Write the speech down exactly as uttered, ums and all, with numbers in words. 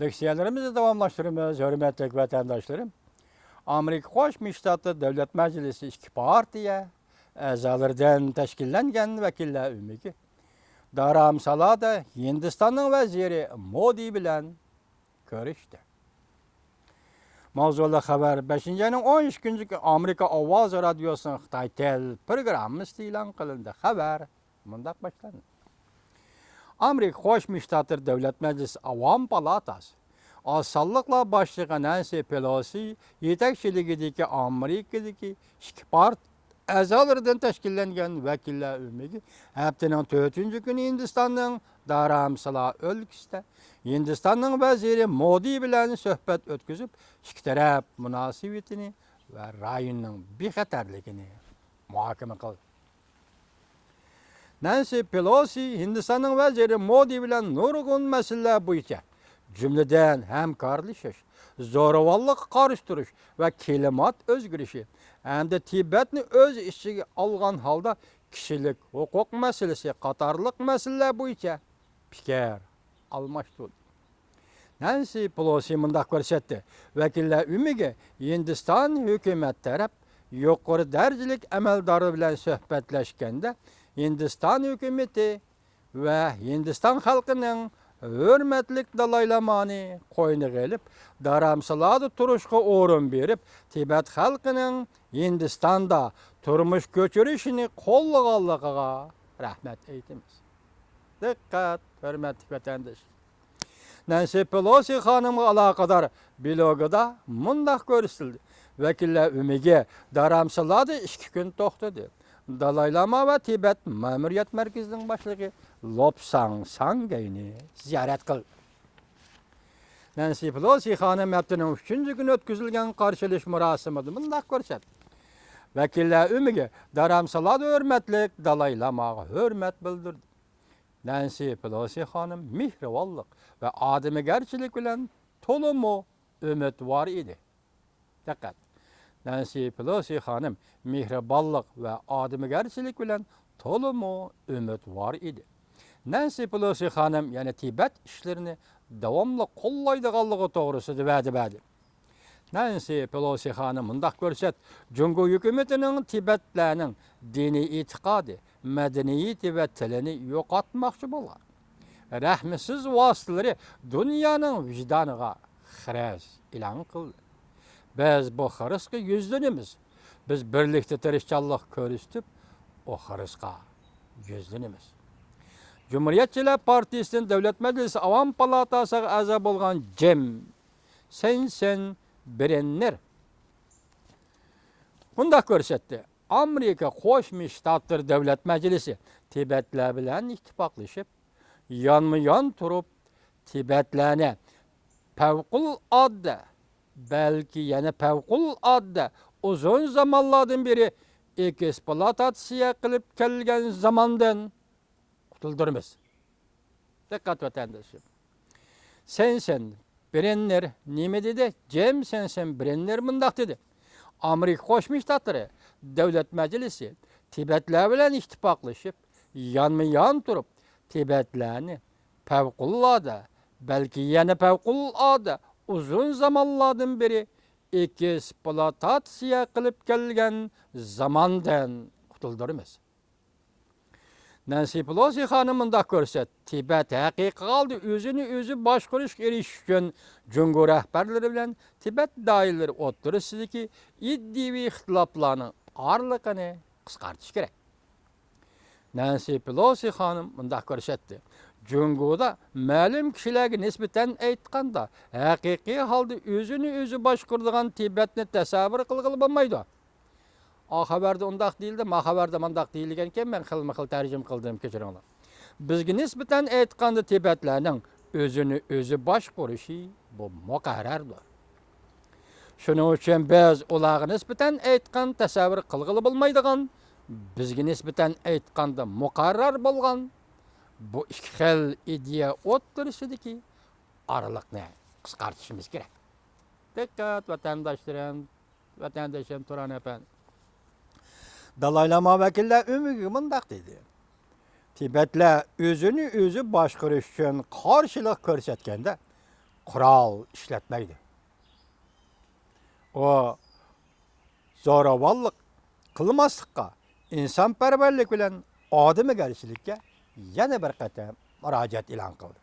لېكسىيەلىرىمىزنى داۋاملاشتۇرىمىز، ھۆرمەتلىك ۋەتەنداشلىرىم. ئامېرىكا قوشما شتاتلىرى دۆلەت مەجلىسى ئىككى پارتىيە ئەزالىرىدىن تەشكىللەنگەن ۋەكىللەر ئۆمىكى دارامسالادا ھىندىستاننىڭ ۋەزىرى مودى بىلەن كۆرۈشتى. ماۋزۇلۇق خەۋەر بەشىنچى ئاينىڭ ئون ئىككى كۈنى ئامېرىكا ئاۋازى رادىيوسىنىڭ خىتاي تېل پروگراممىسىدا ئېلان قىلىندى. خەۋەر مۇنداق باشلاندى. ئامېرىكا قوشما شتاتلىرى دۆلەت مەجلىسى ئاۋام پالاتاسى ئاز سانلىقلار باشلىقى نەنسى پېلوسى يېتەكچىلىكىدىكى ئامېرىكىدىكى ئىككى پارت ئەزالىرىدىن تەشكىللەنگەن ۋەكىللەر ئۆمىكى ھەپتىنىڭ تۆتىنچى كۈنى ھىندىستاننىڭ دارامسالا ئۆلكىسىدە ھىندىستاننىڭ ۋەزىرى مودى بىلەن سۆھبەت ئۆتكۈزۈپ، ئىككى تەرەپ مۇناسىۋىتىنى ۋە رايوننىڭ بىخەتەرلىكىنى مۇھاكىمە قىلدى. نەنسى پېلوسى ھىندىستاننىڭ ۋەزىرى مودى بىلەن نۇرغۇن مەسىلىلەر بويىچە، جۈملىدىن ھەمكارلىشىش، زورىۋانلىققا قارشى تۇرۇش ۋە كىلىمات ئۆزگىرىشى ھەمدە تىبەتنى ئۆز ئىچىگە ئالغان ھالدا كىشىلىك ھوقۇق مەسىلىسى قاتارلىق مەسىلىلەر بويىچە پىكىر ئالماشتۇردى. نەنسى پېلوسى مۇنداق كۆرسەتتى، ۋەكىللەر ئۆمىكى ھىندىستان ھۆكۈمەت تەرەپ يۇقىرى دەرىجىلىك ئەمەلدارى بىلەن سۆھبەتلەشكەندە، ھىندىستان ھۆكۈمىتى ۋە ھىندىستان خەلقىنىڭ ھۆرمەتلىك دالايلامانى قوينىغا ئېلىپ، دارامسالادا تۇرۇشقا ئورۇن بېرىپ، تىبەت خەلقىنىڭ ھىندىستاندا تۇرمۇش كۆچۈرۈشىنى قوللىغانلىقىغا رەھمەت ئېيتىمىز. دىققەت، ھۆرمەتلىك ۋەتەنداش! نەنسى پېلوسى خانىمغا ئالاقىدار بىلوگىدا مۇنداق كۆرسىتىلدى، ۋەكىللەر ئۆمىكى دارامسالادا ئىككى كۈن توختىدى. دالايلاما ۋە تىبەت مەمۇرىيەت مەركىزىنىڭ باشلىقى لوپساڭ ساڭگەينى زىيارەت قىلدى. نەنسى پېلوسى خانىم ھەپتىنىڭ ئۈچىنچى كۈنى ئۆتكۈزۈلگەن قارشى ئېلىش مۇراسىمىدا مۇنداق كۆرسەتتى، ۋەكىللەر ئۆمىكى دارامسالادا ھۆرمەتلىك دالايلاماغا ھۆرمەت بىلدۈردى. نەنسى پېلوسى خانىم مېھرىبانلىق ۋە ئادىمىگەرچىلىك بىلەن تولىمۇ ئۈمىدۋار ئىدى. دىققەت! نەنسى پېلوسى خانىم مېھرىبانلىق ۋە ئادىمىگەرچىلىك بىلەن تولىمۇ ئۈمىدۋار ئىدى. نەنسى پېلوسى خانىم يەنە تىبەت ئىشلىرىنى داۋاملىق قوللايدىغانلىقى توغرىسىدا ۋەدە بەردى. نەنسى پېلوسى خانىم مۇنداق كۆرسەت، جۇڭگو ھۆكۈمىتىنىڭ تىبەتلەرنىڭ دىنىي ئېتىقادى، مەدەنىيىتى ۋە تىلىنى يوقاتماقچى بولغان رەھمسىز ۋاسىتىلىرى دۇنيانىڭ ۋىجدانىغا خىرىس ئېلان قىلدى. بىز بۇ خىرىسقا يۈزلىنىمىز. بىز بىرلىكتە تىرىشچانلىق كۆرسىتىپ، ئۇ خىرىسقا يۈزلىنىمىز. جۇمھۇرىيەتچىلەر پارتىيىسىدىن دۆلەت مەجلىسى ئاۋام پالاتاسىغا ئەزا بولغان جېم سېنسېن برېننېر مۇنداق كۆرسەتتى، ئامېرىكا قوشما شتاتلىرى دۆلەت مەجلىسى تىبەتلەر بىلەن ئىتتىپاقلىشىپ، يانمۇ يان تۇرۇپ، تىبەتلەرنى پەۋقۇلئاددە، بەلكى يەنە پەۋقۇلئاددە ئۇزۇن زامانلاردىن بېرى ئېكسپلۇئاتاتسىيە قىلىپ كەلگەن زاماندىن قۇتۇلدۇرىمىز. دىققەت ۋەتەندىشىم. سېنسېن برېننېر نېمە دېدى؟ جېم سېنسېن برېننېر مۇنداق دېدى، ئامېرىكا قوشما شتاتلىرى دۆلەت مەجلىسى تىبەتلەر بىلەن ئىتتىپاقلىشىپ، يانمۇ يان تۇرۇپ، تىبەتلەرنى پەۋقۇلئاددە، بەلكى يەنە پەۋقۇلئاددە ئۇزۇن زامانلاردىن بېرى ئېكسپلۇئاتاتسىيە قىلىپ كەلگەن زاماندىن قۇتۇلدۇرىمىز. نەنسى پېلوسى خانىم مۇنداق كۆرسەتتى، تىبەت ھەقىقىي ھالدا ئۆزىنى ئۆزى باشقۇرۇشقا ئېرىشىش ئۈچۈن جۇڭگو رەھبەرلىرى بىلەن تىبەت دائىرىلىرى ئوتتۇرىسىدىكى ئىدىيىۋى ئىختىلاپلارنىڭ ئارىلىقىنى قىسقارتىش كېرەك. نەنسى پېلوسى خانىم مۇنداق كۆرسەتتى، جۇڭگودا مەلۇم كىشىلەرگە نىسبەتەن ئېيتقاندا، ھەقىقىي ھالدا ئۆزىنى ئۆزى باشقۇرىدىغان تىبەتنى تەسەۋۋۇر قىلغىلى بولمايدۇ. ئا خەۋەردە ئۇنداق دېيىلدى، ما خەۋەردە مانداق دېيىلگەنكەن، مەن خىلمۇ خىل تەرجىمە قىلدىم، كەچۈرۈڭلار. بىزگە نىسبەتەن ئېيتقاندا، تىبەتلەرنىڭ ئۆزىنى ئۆزى باشقۇرۇشى بۇ مۇقەررەردۇر. شۇنىڭ ئۈچۈن بىز ئۇلارغا نىسبەتەن ئېيتقان تەسەۋۋۇر قىلغىلى بولمايدىغان، بىزگە نىسبەتەن ئېيتقاندا مۇقەررەر بولغان بۇ ئىككى خىل ئىدىيە ئوتتۇرىسىدىكى ئارىلىقنى قىسقارتىشىمىز كېرەك. دىققەت، ۋەتەنداشلىرىم، ۋەتەندىشىم تۇران ئەپەندى. دالايلاما ۋەكىللەر ئۆمىكىگە مۇنداق دېدى، تىبەتلەر ئۆزىنى ئۆزى باشقۇرۇش ئۈچۈن قارشىلىق كۆرسەتكەندە، قورال ئىشلەتمەيدۇ. ئۇ زوراۋانلىق قىلماسلىققا، ئىنسانپەرۋەرلىك بىلەن ئادىمىگەرچىلىككە يەنە بىر قېتىم مۇراجىئەت ئېلان قىلدى.